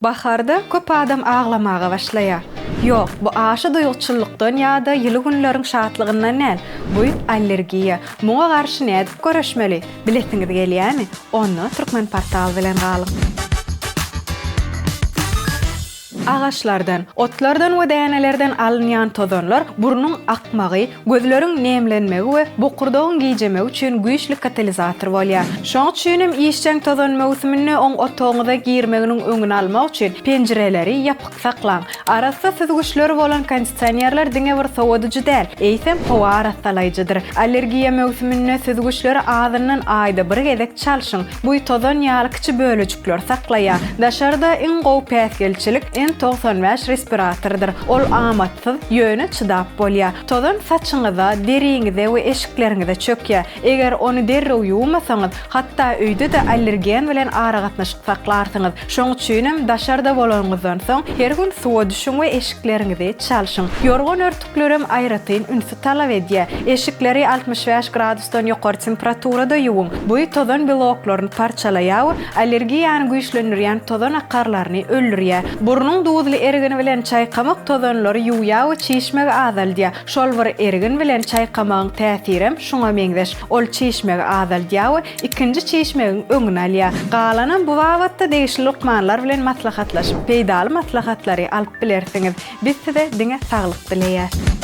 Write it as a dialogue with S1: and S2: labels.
S1: Baharda köp adam aglamaga başlaýar. Ýok, bu aşa duýguçyllykdan ýa-da ýyly günleriň şatlygyndan däl. Bu allergiýa. Muňa garşy nädip göreşmeli? Bilesiňiz gelýärmi? Onda Turkmenportal bilen galyň! Agaçlardan, otlardan we dänelerden alynýan tozanlar burnuň akmagy, gözleriň nemlenmegi we bokurdagyň gijemegi üçin güýçli katalizator bolýar. Şoň üçin hem işjeň tozan möwsüminde oň otagyňyza girmeginiň öňüni almak üçin penjireleri ýapyk saklaň. Arassa süzgüçleri bolan kondisionerler diňe bir sowadyjy däl, eýsem howa arassalaýjydyr. Allergiýa möwsüminde süzgüçleri azyndan aýda bir gezek çalşyň. Bu tozan ýaly kiçi bölejikleri saklaýar. Daşarda iň gowy päsgelçilik N 95 respiratordyr. Ol amatsyz, ýöne çydap bolýar. Tozan saçyňyza, deriňize we eşikleriňize çökýär. Eger ony derrew ýuwmasaňyz, hatda öýde-de allergen bilen aragatnaşyk saklarsyňyz. Şoň üçinem daşarda bolanyňyzdan soň, her gün suwa düşüň we eşikleriňizi çalşyň. Ýorgan örtüklerem aýratyn ünsi talap edýär. Eşikleri 65 gradusdan ýokary temperaturada ýuwuň. Bu tozan beloklaryny parçalaýar we allergiýany güýçlendirýän tozan akarlaryny öldürýär. Burnuň duzly ergini bilen çaýkamak tozanlary ýuwýar we çişmegi azaldýar. Şol bir ergin bilen çaýkamagyň täsirem şuňa meňzeş. Ol çişmegi azaldýar we ikinji çişmegiň öňüni alýar. Galanam bu babatda degişli lukmanlar bilen maslahatlaşyp, peýdaly maslahatlary alyp bilersiňiz. Biz size diňe saglyk dileýäs.